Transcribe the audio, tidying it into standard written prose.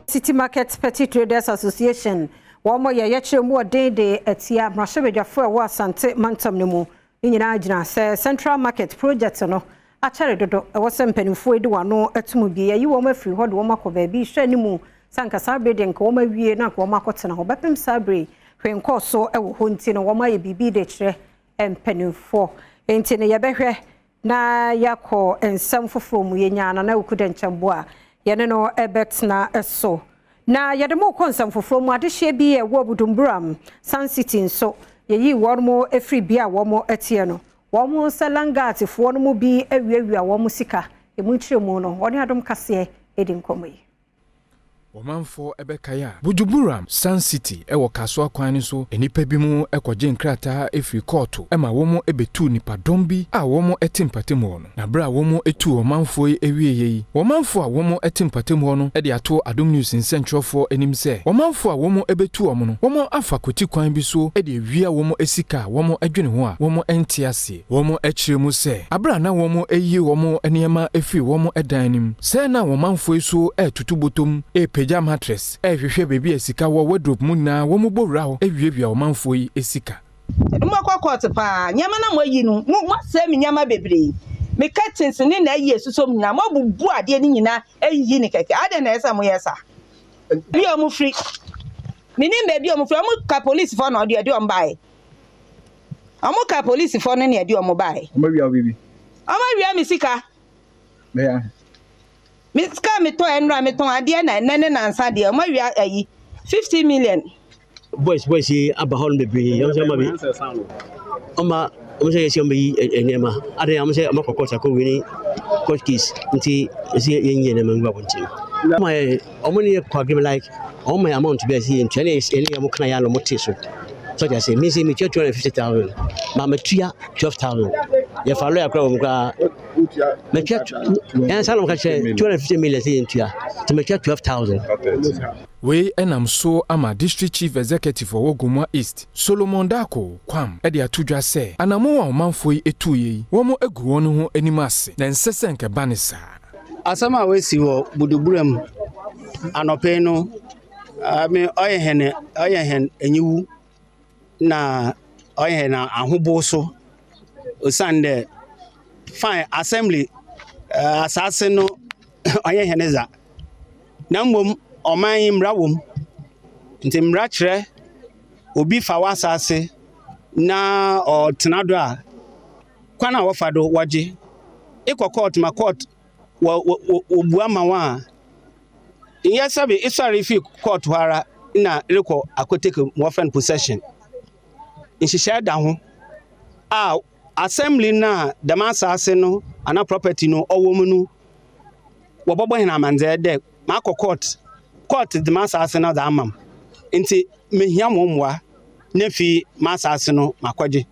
City Market Petty Traders Association wɔn yɛ yɛkyerɛ mu ɔden de atia mmarahyɛbadwafoɔ a ɛwɔ Asante mantam no mu. Ne nyinaa gyina sɛ Central Market project no akyɛre dodo, ɛwɔ sɛ mpanimfoɔ de wɔn ano atum bi yɛyi wɔn afiri hɔ de wɔn akɔ baabi hwɛ anim sɛ anka saa bere de nka wɔn awie na nka wɔn akɔtena hɔ. Bɛpem saa bere hwɛ nkɔɔ so wɔ hɔ nti no, wɔn ayɛ biribi de kyerɛ mpanimfoɔ. Nti no yɛbɛhwɛ na yɛakɔ nsɛm foforɔ mu. Yɛnya Nana Okuda Nkyɛnbo a yɛne no ɛbɛtena so na yɛde mo kɔ nsɛm foforɔ mu. Adehyeɛ bi ɛwɔ Budumburam Sun City nso, yɛyi wɔn mo afiri bea a wɔn teɛ no, wɔn sɛ Langatfoɔ no mu bi awiawia wɔn sika. Emu nkyerɛmu no, wɔne Adom Kaseɛ edi nkɔmmɔ yi. Ɔmanfoɔ ɛbɛkae a, Buduburam Sun City ɛwɔ Kasoa kwan no so, nnipa bi mu ɛkɔgye nkrataa ɛfiri kɔɔto ɛma wɔn ɛbɛtuu nipadɔm bi a wɔn ɛte mpatamu hɔ no. Na berɛ a wɔn ɛtuu ɔmanfoɔ yi awieeɛ yi, ɔmanfoɔ a wɔn ɛte mpatamu hɔ no ɛde ato Adom News nsɛntwerɛfoɔ anim sɛ ɔmanfoɔ a wɔn ɛbɛtu wɔn no, wɔn afa kɔti kwan bi so ɛde awia wɔn sika a wɔn ɛdwene ho a wɔn ɛnte aseɛ. Wɔn ɛkyerɛ mu sɛ aberɛ a na wɔn ɛyi wɔn nneɛma ɛfiri wɔn ɛdan no mu sɛ na ɔmanfoɔ yi so ɛɛtutu bɔtɔm, ɛɛpagya mattress, ɛɛhwehwɛ baabi a sika wɔ wardrobe mu nyinaa, wɔn bɔ wura hɔ awiawia ɔmanfoɔ yi sika. Mokɔ court paa. Nneɛma na moayi no, mo moasɛe me nneɛma bebree, me curtains ne na ayi esusom nyinaa. Moabubu adeɛ no nyinaa ayiyi ne kɛkɛ. Adɛn na ɛsɛ sɛ moyɛ saa? Bi a ɔmo firi, menim baabi a ɔmo firi. Ɔmo ka polisifoɔ na ɔde ɛde ɔmo baeɛ. Ɔmo ka polisifoɔ no ne ɛde ɔmo baeɛ. Ɔmo awia wo biribi? Ɔmo awia me sika. Bɛyɛ ahe? Me sika a metɔ ɛnura, metɔn adeɛ na ɛnɛ ne nansa deɛ, ɔmo awia ayi 50 million. Boys yi aba hɔ no bebree. Ɔmo sɛ ɔma bi ɔma ɔmo sɛ yɛsi ɔmo bɛyi nneɛma adan. Ɔmo sɛ ɔmo akɔ court akɔ win court case, nti yɛsi yɛnyi nneɛma ngu abɔnten. Ɔmo yɛ ɔmo ne yɛ kɔ agreement, like ɔmo ma yɛ amount bi a yɛsi yɛntua ne yɛne ɔmo kana yɛ a na ɔmo te so so ɔte ase. Mi sɛ mi tua 250,000, ma ma tua 12,000. Yɛfa lawyer koraa wɔ mu koraa mɛtua. Yɛn sa na ɔmo ka kyerɛ 250 million sɛ yɛntua, nti mɛtua 12,000. Wei ɛnam so ama District Chief Executive ɔwɔ Gomoa East, Solomon Dako Kwam, ɛde ato dwa sɛ anammɔn a ɔmanfoɔ yi ɛtuiɛ yi, wɔn agu wɔn ho anim ase na ɛnsɛ sɛ nkɛba ne saa. Asɛm a wɔasi wɔ Buduburam anɔpɛ yi no, me ɔyɛ hɛn enyiwu na ɔyɛ hɛn ahobow so, osiane dɛ fine, assembly asase no ɔnyɛ hɛn dza, na mmom ɔman yi mmara wɔ mu, nti mmara kyerɛ obi fa w'asase na ɔtena do a, kwan a wɔfa do wɔgye ekɔ court ma court wɔ wɔ wɔbua ma wɔn a nyɛ sɛbi esɔre fi court hɔ ara na rekɔ akɔtake wɔfrɛ no possession. Nhyehyɛe da ho a assembly na dɛm asase no anaa property no ɔwɔ mu no, wɔbɛbɔ hɛn amandzɛɛ dɛ makɔ court, court de m'asase no dze ama m, nti mehia mo mmoa na fi m'asase no makɔgye.